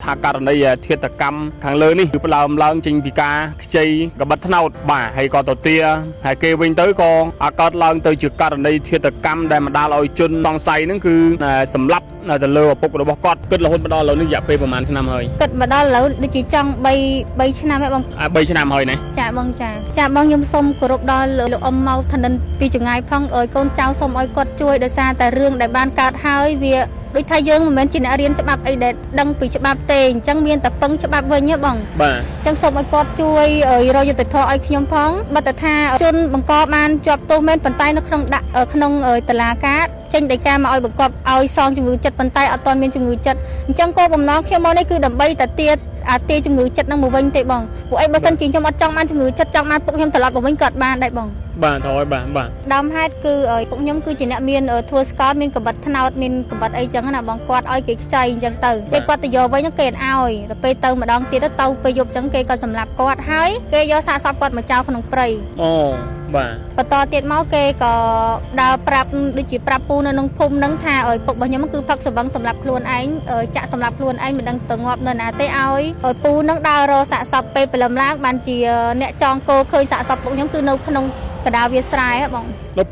ថាករណីធាតកម្មខាងលើនេះគឺផ្ដើមឡើងចេញពីការខ្ចីកបិតថ្នោតបាទហើយក៏ទៅទាហើយគេវិញទៅក៏កើតឡើងទៅជាករណីធាតកម្មដែលបណ្ដាលឲ្យជនសង្ស័យហ្នឹងគឺសម្លាប់ទៅលើឪពុករបស់គាត់គិតរហូតមកដល់ឥឡូវនេះរយៈពេលប្រហែលឆ្នាំហើយ គិតមកដល់ឥឡូវដូចជាចង់3ឆ្នាំហើយបង អា3ឆ្នាំហើយណា ចាបងចាចាបងខ្ញុំសូមគោរពដល់លោកអ៊ំមកធនិនពីចងាយផងឲ្យកូនចៅសូមឲ្យគាត់ជួយដោយសារតែរឿងដែលបានកើតហើយវាដូចថាយើងមិនមែនជាអ្នករៀនច្បាប់អីដែលដឹងពីច្បាប់ទេអញ្ចឹងមានតែពឹងច្បាប់វិញហ៎បង បាទ អញ្ចឹងសូមឲ្យគាត់ជួយរកយុត្តិធម៌ឲ្យខ្ញុំផងបើតែថាជនបង្កបានជាប់ទោសមែនប៉ុន្តែនៅក្នុងដាក់ក្នុងតុលាការចេញដីកាមកឲ្យបង្កប់ឲ្យសងជំងឺចិត្តប៉ុន្តែអត់ទាន់មានជំងឺចិត្តអញ្ចឹងគោលបំណងខ្ញុំមកនេះគឺដើម្បីតែទាអាទាជំងឺចិត្តនឹងមកវិញទេបងពួកអីបើសិនជាខ្ញុំអត់ចង់បានជំងឺចិត្តចង់បានពុកខ្ញុំត្រឡប់មកវិញក៏អត់បានដែរបង បាទថយបាទបាទ ដើមហេតុគឺពុកខ្ញុំគឺជាអ្នកមានធ្វើស្កលមានកម្រិតថ្នោតមានកម្រិតអីចឹងណាបងគាត់ឲ្យគេខ្ចីអញ្ចឹងទៅពេលគាត់ទៅយកវិញហ្នឹងគេអត់ឲ្យដល់ពេលទៅម្ដងទៀតទៅពេលយប់ចឹងគេក៏សម្លាប់គាត់ហើយគេយកសាកសពគាត់មកចោលក្នុងព្រៃ អូបាទ បន្តទៀតមកគេក៏ដើរប្រាប់ដូចជាប្រាប់ពូនៅក្នុងភូមិហ្នឹងថាឲ្យពុករបស់ខ្ញុំគឺផឹកស្វឹងសម្រាប់ខ្លួនឯងចាក់សម្រាប់ខ្លួនឯងមិនដឹងទៅងាប់នៅណាទេឲ្យពូហ្នឹងដើររកសាកសពពេលព្រលឹមឡើងបានជាអ្នកចងគោឃើញសាកសពពុកខ្ញុំគឺនៅក្នុងកដាវាស្រែហ៎បង នៅ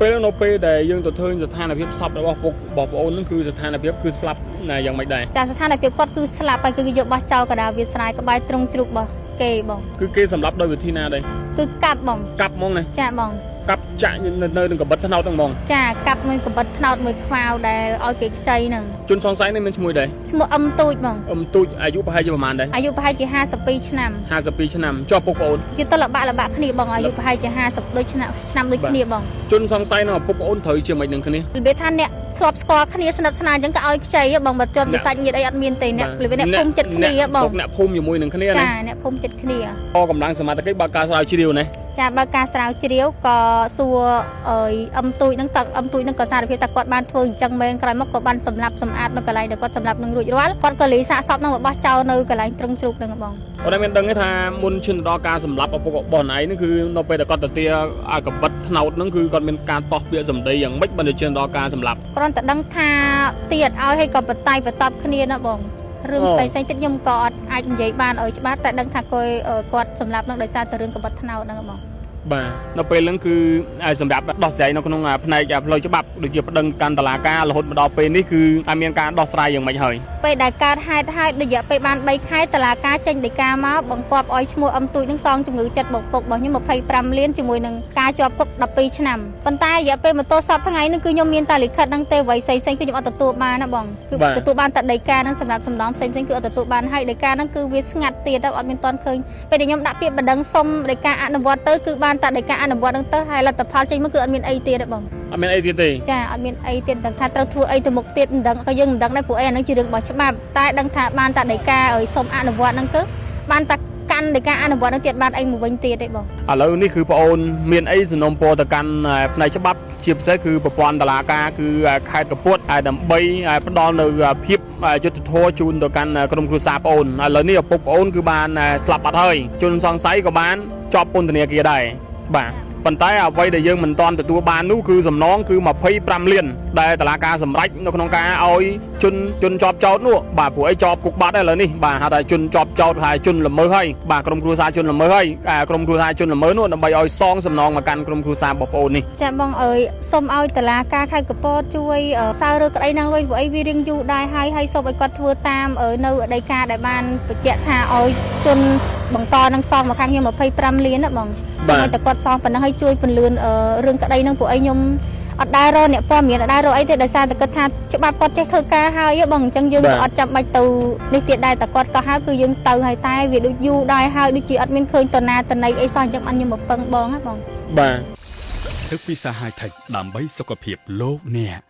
ពេលដែលយើងទៅឃើញស្ថានភាពសពរបស់ពុករបស់ប្អូនហ្នឹងគឺស្ថានភាពគឺស្លាប់ណាយ៉ាងម៉េចដែរ ចាស្ថានភាពគាត់គឺស្លាប់ហើយគឺយកបោះចោលកដាវាស្រែក្បែរទ្រុងជ្រូករបស់គេបង គឺគេសម្លាប់ដោយវិធីណាដែរ គឺកាប់បង កាប់ហ្មងណា ចាបង កាប់ចាក់នៅនឹងកបិតថ្នោតហ្នឹងហ្មង ចាកាប់មួយកបិតថ្នោតមួយខ្វៅដែលឲ្យគេខ្ចីហ្នឹង ជនសង្ស័យនេះមានឈ្មោះដែរ ឈ្មោះអឹមទូចបង អឹមទូចអាយុប្រហែលជាប្រហែលដែរ អាយុប្រហែលជា52ឆ្នាំ 52ឆ្នាំចុះពុកប្អូន ជាទៅលបាក់លបាក់គ្នាបងអាយុប្រហែលជា50ដូចឆ្នាំឆ្នាំដូចគ្នាបង ជនសង្ស័យនឹងឪពុកប្អូនត្រូវជាមិននឹងគ្នា របៀបថាអ្នកធ្លាប់ស្គាល់គ្នាស្និទ្ធស្នាលអញ្ចឹងក៏ឲ្យខ្ចីហ៎បងបើជាប់ជាសាច់ញាតិអីអត់មានទេអ្នករបៀបអ្នកភូមិចិត្តគ្នាបង ស្រុកអ្នកភូមិជាមួយនឹងគ្នាណា ចាអ្នកភូមិចិត្តគ្នា អកម្លាំងសមត្ថកិច្ចបើកការស្រាវជ្រាវណា ចាបើការស្រាវជ្រាវក៏សួរអើយអឹមទូចហ្នឹងតើអឹមទូចហ្នឹងក៏សារភាពថាគាត់បានធ្វើអញ្ចឹងមែនក្រោយមកក៏បានសម្លាប់សម្អាតនៅកន្លែងដែលគាត់សម្លាប់នឹងរួចរាល់គាត់ក៏លីសាកសពហ្នឹងមកបោះចោលនៅកន្លែងត្រឹងជ្រូកហ្នឹងបង អូនឯងមានដឹងទេថាមុនឈានទៅដល់ការសម្លាប់ឪពុករបស់ណៃហ្នឹងគឺនៅពេលដែលគាត់ទៅទាអាកបិតថ្នោតហ្នឹងគឺគាត់មានការតោះពាក្យសម្ដីយ៉ាងម៉េចបើទៅឈានដល់ការសម្លាប់ គ្រាន់តែដឹងថាទៀតឲ្យឲ្យក៏បតៃបតប់គ្នាណាបងរឿង អូ ផ្សេងផ្សេងទៀតខ្ញុំក៏អត់អាចនិយាយបានឲ្យច្បាស់តែដឹងថាគាត់គាត់សម្លាប់នឹងដោយសារតែរឿងកបិតថ្នោតហ្នឹងបង បាទនៅពេលហ្នឹងគឺសម្រាប់ដោះស្រាយនៅក្នុងផ្នែកផ្លូវច្បាប់ដូចជាប្តឹងកាន់តឡាការរហូតមកដល់ពេលនេះគឺអាចមានការដោះស្រាយយ៉ាងម៉េចហើយ ពេលដែលកើតហេតុហើយរយៈពេលបាន3ខែតឡាការចេញដីកាមកបង្គាប់ឲ្យឈ្មោះអឹមទូចនឹងសងជំងឺចិត្តបុកពុករបស់ខ្ញុំ25លានជាមួយនឹងការជាប់គុក12ឆ្នាំប៉ុន្តែរយៈពេលមកទល់សពថ្ងៃនេះគឺខ្ញុំមានតែលិខិតហ្នឹងទេអ្វីផ្សេងផ្សេងគឺខ្ញុំអត់ទទួលបានណាបងគឺទទួលបានតែដីកាហ្នឹងសម្រាប់សំណងផ្សេងផ្សេងគឺអត់ទទួលបានហើយដីកាហ្នឹងគឺវាស្ងាត់ទៀតអត់មានតន់ឃើញពេលដែលខ្ញុំដាក់ពាក្យបណ្ដឹងសុំដីកាអនុវត្តទៅគឺបានតែដីកាអនុវត្តហ្នឹងទៅហើយលទ្ធផលចេញមកគឺអត់មានអីទៀតទេបង អត់មានអីទៀតទេ ចាអត់មានអីទៀតដឹងថាត្រូវធ្វើអីទៅមុខទៀតមិនដឹងក៏យើងមិនដឹងដែរព្រោះអីអានឹងជារឿងរបស់ច្បាប់តែដឹងថាបានតែដីកាឲ្យសុំអនុវត្តហ្នឹងគឺបានតែកាន់ដីកាអនុវត្តហ្នឹងទៀតបានអីមកវិញទៀតទេបង ឥឡូវនេះគឺប្អូនមានអីសំណូមពរទៅកាន់ផ្នែកច្បាប់ជាពិសេសគឺប្រព័ន្ធតឡាការគឺខេត្តកពតហើយដើម្បីផ្ដល់នៅភាពយុត្តិធម៌ជូនទៅកាន់ក្រុមគ្រួសារប្អូនឥឡូវនេះឪពុកប្អូនគឺបានស្លាប់បាត់ហើយជនសង្ស័យក៏បានជាប់ពន្ធនាគារដែរបាទប៉ុន្តែអ្វីដែលយើងមិនទាន់ទទួលបាននោះគឺសំណងគឺ25លានដែលតឡាការសម្រេចនៅក្នុងការឲ្យជនជនជាប់ចោតនោះបាទព្រោះអីជាប់គុកបាត់ហើយឥឡូវនេះបាទហៅថាជនជាប់ចោតហើយជនល្មើសហើយបាទក្រុមគ្រួសារជនល្មើសហើយក្រុមគ្រួសារជនល្មើសនោះដើម្បីឲ្យសងសំណងមកកាន់ក្រុមគ្រួសាររបស់ប្អូននេះ ចាបងអើយសូមឲ្យតឡាការខេត្តកពតជួយសើរើក្តីហ្នឹងលុយព្រោះអីវារៀងយូរដែរហើយហើយសូមឲ្យគាត់ធ្វើតាមនៅដីកាដែលបានបញ្ជាក់ថាឲ្យជនបង្កនឹងសងមកខាងខ្ញុំ25លានណាបងសូមឲ្យតែគាត់សងប៉ុណ្ណឹងឲ្យជួយពន្លឿនរឿងក្តីហ្នឹងព្រោះអីខ្ញុំអត់ដែររកអ្នកព័ត៌មានអត់ដែររកអីទេដោយសារតែគាត់ថាច្បាប់គាត់ចេះធ្វើការហើយបងអញ្ចឹងយើងក៏អត់ចាំបាច់ទៅនេះទៀតដែរតែគាត់ក៏ហៅគឺយើងទៅហើយតែវាដូចយូរដែរហើយដូចជាអត់មានឃើញតណាតណៃអីសោះអញ្ចឹងបានខ្ញុំមកពឹងបងហ៎បង បាទ ទឹកពិសាហាយថិចដើម្បីសុខភាពលោកអ្នក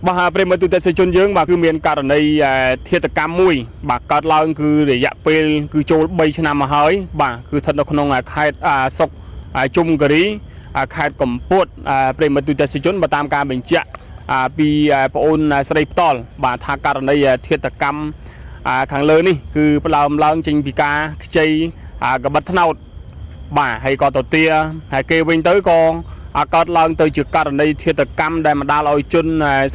បាទប្រិយមិត្តទូទាំងជនយើងបាទគឺមានករណីធាតកម្មមួយបាទកើតឡើងគឺរយៈពេលគឺចូល3ឆ្នាំមកហើយបាទគឺស្ថិតនៅក្នុងខេត្តស្រុកជុំគិរីខេត្តកំពតប្រិយមិត្តទូទាំងជនបើតាមការបញ្ជាក់ពីប្អូនស្រីផ្ទាល់បាទថាករណីធាតកម្មខាងលើនេះគឺផ្ដើមឡើងចេញពីការខ្ចីកបិតថ្នោតបាទហើយក៏ទៅទាហើយគេវិញទៅក៏កើតឡើងទៅជាករណីធាតកម្មដែលបណ្ដាលឲ្យជ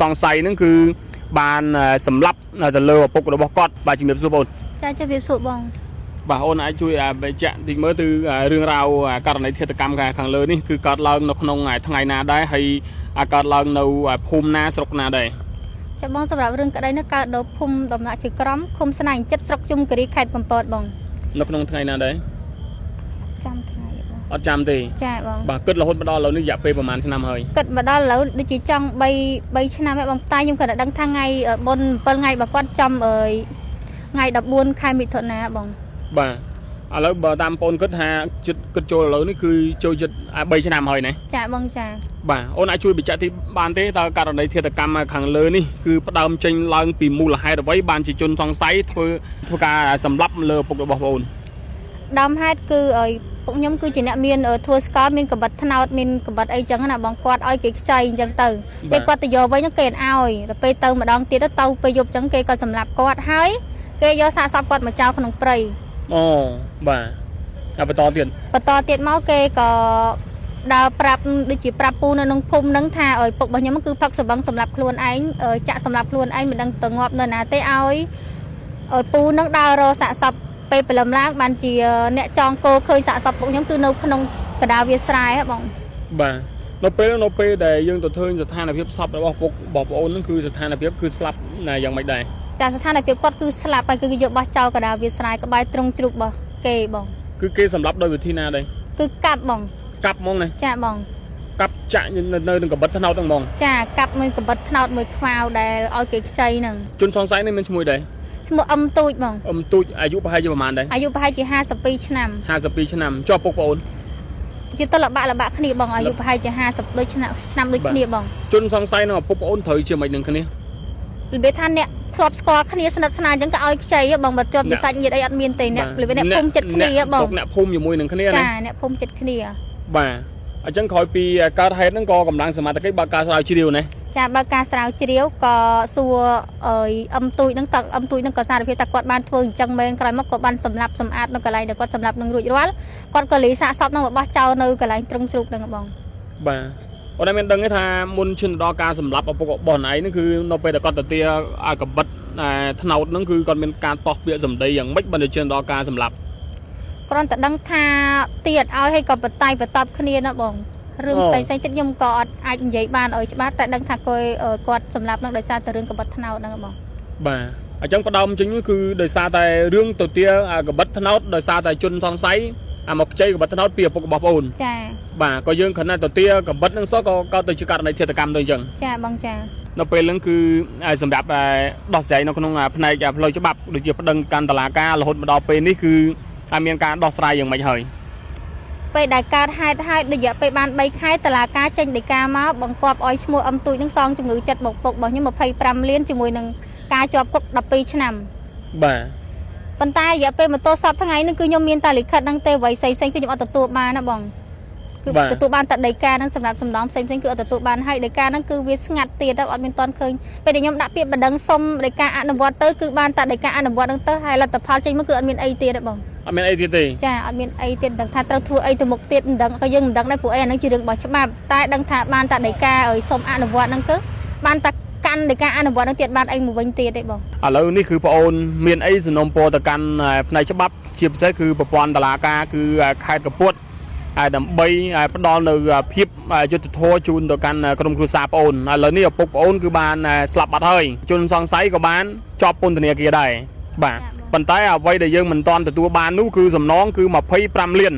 នសង្ស័យហ្នឹងគឺ បានសម្លាប់ទៅលើឪពុករបស់គាត់បាទជំរាបសួរបង ចាជំរាបសួរបង បាទអូនអាចជួយបញ្ជាក់តិចមើលទៅរឿងរ៉ាវករណីឃាតកម្មខាងលើនេះគឺកើតឡើងនៅក្នុងថ្ងៃណាដែរហើយកើតឡើងនៅភូមិណាស្រុកណាដែរ ចាបងសម្រាប់រឿងក្តីនេះកើតនៅភូមិដំណាក់ជាក្រមឃុំស្នាញចិត្តស្រុកជុំគិរីខេត្តកំពតបង នៅក្នុងថ្ងៃណាដែរ ចាំថ្ងៃបង អត់ចាំទេ ចាបង បាទគិតរហូតមកដល់ឥឡូវនេះរយៈពេលប្រហែលឆ្នាំហើយ គិតមកដល់ឥឡូវដូចជាចង់3ឆ្នាំហើយបងតែខ្ញុំគាត់តែដឹងថាថ្ងៃបុណ្យ7ថ្ងៃរបស់គាត់ចំអើយថ្ងៃ14ខែមិថុនាបង បាទឥឡូវបើតាមបងគិតថាចិត្តគិតចូលឥឡូវនេះគឺចូលចិត្ត3ឆ្នាំហើយណា ចាបងចា បាទអូនអាចជួយបញ្ជាក់ទីបានទេតើករណីឃាតកម្មខាងលើនេះគឺផ្ដើមចេញឡើងពីមូលហេតុអ្វីបានជាជនសង្ស័យធ្វើធ្វើការសម្លាប់លើឪពុករបស់បងអូន ដើមហេតុគឺអើយពុកខ្ញុំគឺជាអ្នកមានធ្វើស្កលមានកម្បិតថ្នោតមានកម្បិតអីចឹងណាបងគាត់ឲ្យគេខ្ចីអញ្ចឹងទៅពេលគាត់ទៅយកវិញហ្នឹងគេអត់ឲ្យដល់ពេលទៅម្ដងទៀតទៅទៅពេលយប់ចឹងគេក៏សម្លាប់គាត់ហើយគេយកសាកសពគាត់មកចោលក្នុងព្រៃ អូបាទហើយបន្តទៀត បន្តទៀតមកគេក៏ដើរប្រាប់ដូចជាប្រាប់ពូនៅក្នុងភូមិហ្នឹងថាឲ្យពុករបស់ខ្ញុំគឺផឹកសបឹងសម្រាប់ខ្លួនឯងចាក់សម្រាប់ខ្លួនឯងមិនដឹងទៅងាប់នៅណាទេឲ្យឲ្យពូហ្នឹងដើររកសាកសពពេលព្រលឹមឡើងបានជាអ្នកចងគោឃើញសាកសពពុកខ្ញុំគឺនៅក្នុងកដាលវាលស្រែហ៎បង បាទនៅពេលនៅពេលដែលយើងទៅឃើញស្ថានភាពសពរបស់ពុករបស់ប្អូនហ្នឹងគឺស្ថានភាពគឺស្លាប់ណាយ៉ាងម៉េចដែរ ចាស្ថានភាពគាត់គឺស្លាប់ហើយគឺគេយកបោះចោលកដាលវាលស្រែក្បែរទ្រុងជ្រូករបស់គេបង គឺគេសម្លាប់ដោយវិធីណាដែរ គឺកាប់បង កាប់ហ្មងណា ចាបង កាប់ចាក់នៅនៅនឹងកបិតថ្នោតហ្នឹងហ្មង ចាកាប់មួយកបិតថ្នោតមួយខ្វៅដែលឲ្យគេខ្ចីហ្នឹង ជនសង្ស័យនេះមានឈ្មោះដែរ ឈ្មោះអឹមទូចបង អឹមទូចអាយុប្រហែលជាប្រហែលដែរ អាយុប្រហែលជា52ឆ្នាំ 52ឆ្នាំចុះពុកប្អូន ជាទៅលបាក់លបាក់គ្នាបងអាយុប្រហែលជា50ដូចឆ្នាំឆ្នាំដូចគ្នាបង ជនសង្ស័យនឹងឪពុកប្អូនត្រូវជាមិននឹងគ្នា របៀបថាអ្នកធ្លាប់ស្គាល់គ្នាស្និទ្ធស្នាលអញ្ចឹងក៏ឲ្យខ្ចីហ៎បងបើជាប់ជាសាច់ញាតិអីអត់មានទេអ្នករបៀបអ្នកភូមិចិត្តគ្នាបង ស្រុកអ្នកភូមិជាមួយនឹងគ្នាណា ចាអ្នកភូមិចិត្តគ្នា បាទអញ្ចឹងក្រោយពីកើតហេតុហ្នឹងក៏កម្លាំងសមត្ថកិច្ចបើកការស្រាវជ្រាវណា ចាបើការស្រាវជ្រាវក៏សួរអើយអឹមទូចហ្នឹងតើអឹមទូចហ្នឹងក៏សារភាពថាគាត់បានធ្វើអញ្ចឹងមែនក្រោយមកក៏បានសម្លាប់សម្អាតនៅកន្លែងដែលគាត់សម្លាប់នឹងរួចរាល់គាត់ក៏លីសាកសពហ្នឹងមកបោះចោលនៅកន្លែងទ្រុងជ្រូកហ្នឹងបង បាទអូនឯងមានដឹងទេថាមុនឈានទៅដល់ការសម្លាប់ឪពុករបស់ណៃហ្នឹងគឺនៅពេលដែលគាត់ទៅទាអាកបិតអាថ្នោតហ្នឹងគឺគាត់មានការតោះពាក្យសម្ដីយ៉ាងម៉េចបើទៅឈានដល់ការសម្លាប់ គ្រាន់តែដឹងថាទៀតឲ្យឲ្យក៏បតៃបតប់គ្នាណាបងរឿងផ្សេងផ្សេងទៀតខ្ញុំក៏អត់អាចនិយាយបានឲ្យច្បាស់តែដឹងថាគាត់គាត់សម្លាប់នឹងដោយសារតែរឿងកបិតថ្នោតហ្នឹងបង បាទអញ្ចឹងផ្ដើមចេញគឺដោយសារតែរឿងទៅទាអាកបិតថ្នោតដោយសារតែជនសង្ស័យអាមកខ្ចីកបិតថ្នោតពីឪពុករបស់ប្អូន ចា បាទក៏យើងគ្រាន់តែទៅទាកបិតហ្នឹងសោះក៏កើតទៅជាករណីឃាតកម្មទៅអញ្ចឹង ចាបងចា នៅពេលហ្នឹងគឺឲ្យសម្រាប់តែដោះស្រាយនៅក្នុងផ្នែកផ្លូវច្បាប់ដូចជាប្តឹងកាន់តឡាការរហូតមកដល់ពេលនេះគឺឲ្យមានការដោះស្រាយយ៉ាងម៉េចហើយ ពេលដែលកើតហេតុហើយរយៈពេលបាន3ខែតឡាការចេញដីកាមកបង្គាប់ឲ្យឈ្មោះអឹមទូចនឹងសងជំងឺចិត្តបុកពុករបស់ខ្ញុំ25លានជាមួយនឹងការជាប់គុក12ឆ្នាំ បាទ ប៉ុន្តែរយៈពេលមកទល់សពថ្ងៃនេះគឺខ្ញុំមានតែលិខិតហ្នឹងទេអ្វីផ្សេងផ្សេងគឺខ្ញុំអត់ទទួលបានណាបងគឺទទួលបានតែដីកាហ្នឹងសម្រាប់សំណងផ្សេងផ្សេងគឺអត់ទទួលបានហើយដីកាហ្នឹងគឺវាស្ងាត់ទៀតទៅអត់មានតន់ឃើញពេលដែលខ្ញុំដាក់ពាក្យបណ្ដឹងសុំដីកាអនុវត្តទៅគឺបានតែដីកាអនុវត្តហ្នឹងទៅហើយលទ្ធផលចេញមកគឺអត់មានអីទៀតទេបង អត់មានអីទៀតទេ ចាអត់មានអីទៀតមិនដឹងថាត្រូវធ្វើអីទៅមុខទៀតមិនដឹងក៏យើងមិនដឹងដែរព្រោះអីអាហ្នឹងជារឿងរបស់ច្បាប់តែដឹងថាបានតែដីកាឲ្យសុំអនុវត្តហ្នឹងគឺបានតែកាន់ដីកាអនុវត្តហ្នឹងទៀតបានអីមកវិញទៀតទេបង ឥឡូវនេះគឺប្អូនមានអីសំណូមពរទៅកាន់ផ្នែកច្បាប់ជាពិសេសគឺប្រព័ន្ធតឡាការគឺខេត្តកពតហើយដើម្បីឲ្យផ្ដល់នៅភាពយុត្តិធម៌ជូនទៅកាន់ក្រុមគ្រួសារប្អូនឥឡូវនេះឪពុកប្អូនគឺបានស្លាប់បាត់ហើយជនសង្ស័យក៏បានជាប់ពន្ធនាគារដែរបាទប៉ុន្តែអ្វីដែលយើងមិនទាន់ទទួលបាននោះគឺសំណងគឺ25លាន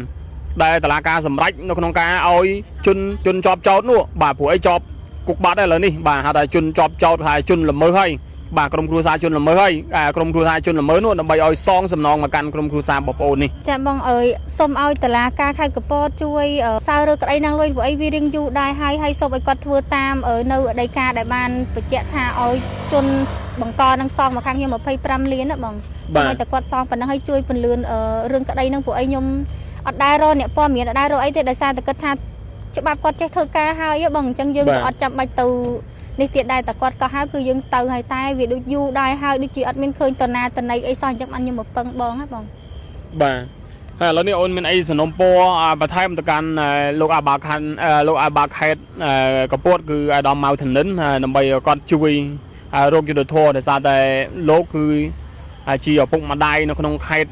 ដែលតឡាការសម្រេចនៅក្នុងការឲ្យជនជនជាប់ចោតនោះបាទព្រោះអីជាប់គុកបាត់ហើយឥឡូវនេះបាទហៅថាជនជាប់ចោតហើយជនល្មើសហើយបាទក្រុមគ្រួសារជនល្មើសហើយអាក្រុមគ្រួសារជនល្មើសនោះដើម្បីឲ្យសងសំណងមកកាន់ក្រុមគ្រួសារបងប្អូននេះ ចាបងអើយសូមឲ្យតឡាការខេត្តកពតជួយសើរើក្តីនឹងលុយព្រោះអីវារៀងយូរដែរហើយហើយសូមឲ្យគាត់ធ្វើតាមនៅដីកាដែលបានបញ្ជាក់ថាឲ្យជនបង្កនឹងសងមកខាងខ្ញុំ25លានណាបងសូមឲ្យតែគាត់សងប៉ុណ្ណឹងហើយជួយពន្លឿនរឿងក្តីនឹងព្រោះអីខ្ញុំអត់ដែររកអ្នកព័ត៌មានអត់ដែររកអីទេដោយសារតែគាត់ថាច្បាប់គាត់ចេះធ្វើការហើយបងអញ្ចឹងយើងក៏អត់ចាំបាច់ទៅនេះទៀតដែរតែគាត់ក៏ហៅគឺយើងទៅហើយតែវាដូចយូរដែរហើយដូចជាអត់មានឃើញតណាតណីអីសោះអញ្ចឹងបានខ្ញុំមកពឹងបងហ៎បង បាទហើយឥឡូវនេះអូនមានអីសំណូមពរបន្ថែមទៅកាន់លោកអាបាខាន់លោកអាបាខេតកពតគឺអាដាមម៉ៅធនិនដើម្បីឲ្យគាត់ជួយ រោគយុទ្ធធរដោយសារតែលោកគឺជាឪពុកម្ដាយនៅក្នុងខេត្ត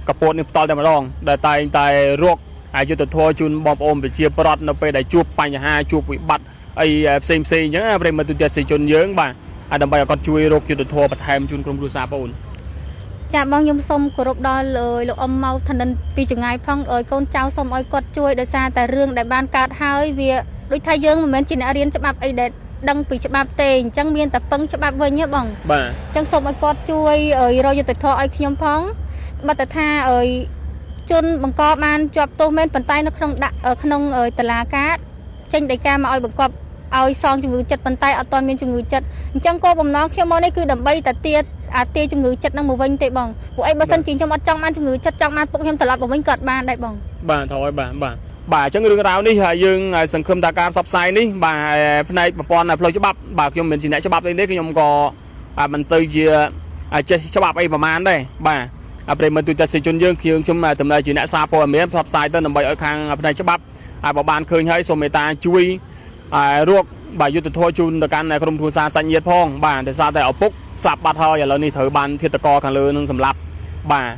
កពតនេះផ្ទាល់តែម្ដងដែលតែងតែរកយុទ្ធធរជូនបងប្អូនប្រជាពលរដ្ឋនៅពេលដែលជួបបញ្ហាជួបវិបត្តិអីផ្សេងផ្សេងអញ្ចឹងប្រិមត្តទូទាំងជនយើងបាទហើយដើម្បីឲ្យគាត់ជួយរកយុទ្ធធរបន្ថែមជូនក្រុមគ្រួសារបងអូន ចាបងខ្ញុំសូមគោរពដល់លោកអ៊ំមកធនិនពីចង្ងាយផងឲ្យកូនចៅសូមឲ្យគាត់ជួយដោយសារតែរឿងដែលបានកើតហើយវាដូចថាយើងមិនមែនជាអ្នករៀនច្បាប់អីដែលដឹងពីច្បាប់ទេអញ្ចឹងមានតែពឹងច្បាប់វិញហ៎បង បាទ អញ្ចឹងសូមឲ្យគាត់ជួយរកយុត្តិធម៌ឲ្យខ្ញុំផងបើតែថាអើយជនបង្កបានជាប់ទោសមែនប៉ុន្តែនៅក្នុងដាក់ក្នុងតឡាការចេញដីកាមកឲ្យបង្កប់ឲ្យសងជំងឺចិត្តប៉ុន្តែអត់ទាន់មានជំងឺចិត្តអញ្ចឹងគោលបំណងខ្ញុំមកនេះគឺដើម្បីតែទាអាទាជំងឺចិត្តនឹងមកវិញទេបងពួកអីបើសិនជាខ្ញុំអត់ចង់បានជំងឺចិត្តចង់បានពុកខ្ញុំត្រឡប់មកវិញក៏អត់បានដែរបង បាទត្រូវហើយបាទបាទបាទអញ្ចឹងរឿងរ៉ាវនេះហើយយើងសង្ឃឹមថាការផ្សព្វផ្សាយនេះបាទផ្នែកប្រព័ន្ធផ្លូវច្បាប់បាទខ្ញុំមិនជាអ្នកច្បាប់ទេខ្ញុំក៏មិនសូវជាចេះច្បាប់អីប្រហែលដែរបាទប្រិមត្តទូទាំងជនយើងខ្ញុំខ្ញុំតំណែងជាអ្នកសារព័ត៌មានផ្សព្វផ្សាយទៅដើម្បីឲ្យខាងផ្នែកច្បាប់បើបានឃើញហើយសូមមេត្តាជួយរកបាទយុទ្ធធរជូនទៅកាន់ក្រុមគ្រួសារសាច់ញាតិផងបាទដោយសារតែឪពុកស្លាប់បាត់ហើយឥឡូវនេះត្រូវបានឃាតករខាងលើនឹងសម្លាប់បាទ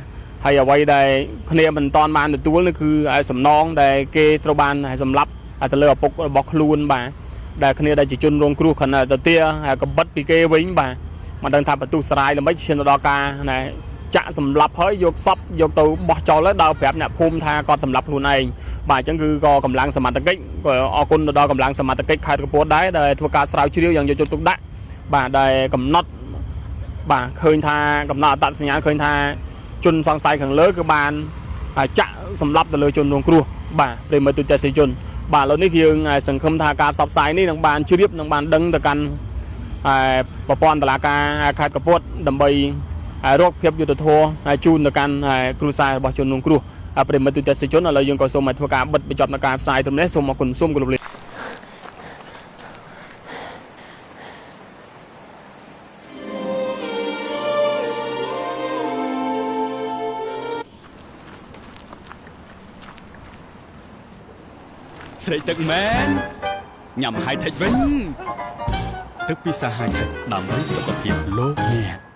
ហើយអ្វីដែលគ្នាមិនតាន់បានទទួលនោះគឺសំណងដែលគេត្រូវបានសម្លាប់ទៅលើឪពុករបស់ខ្លួនបាទដែលគ្នាដែលជាជនរងគ្រោះខណៈទៅទាកបិតពីគេវិញបាទមិនដឹងថាបន្ទុះស្រាយល្មិចឈានទៅដល់ការណែចាក់សម្លាប់ហើយយកសពយកទៅបោះចោលហើយដើរប្រាប់អ្នកភូមិថាគាត់សម្លាប់ខ្លួនឯងបាទអញ្ចឹងគឺក៏កម្លាំងសមត្ថកិច្ចក៏អរគុណទៅដល់កម្លាំងសមត្ថកិច្ចខេត្តកំពតដែរដែលធ្វើការស្រាវជ្រាវយ៉ាងយកចិត្តទុកដាក់បាទដែលកំណត់បាទឃើញថាកំណត់អត្តសញ្ញាណឃើញថាជនសង្ស័យខាងលើគឺបានចាក់សម្លាប់ទៅលើជនរងគ្រោះបាទប្រិមត្តទូទាំងជនបាទឥឡូវនេះយើងសង្ឃឹមថាការផ្សព្វផ្សាយនេះនឹងបានជ្រាបនឹងបានដឹងទៅកាន់ប្រព័ន្ធតុលាការខេត្តកំពតដើម្បីរកភាពយុត្តិធម៌ជូនទៅកាន់គ្រួសាររបស់ជនរងគ្រោះប្រិមត្តទូទាំងជនឥឡូវយើងក៏សូមឲ្យធ្វើការបិទបញ្ចប់នៅការផ្សាយត្រឹមនេះសូមអរគុណសូមគោរពលា ស្រេកទឹកមែនញ៉ាំ High Tech វិញទឹកពិសា High Tech ដើម្បីសុខភាពលោកអ្នក។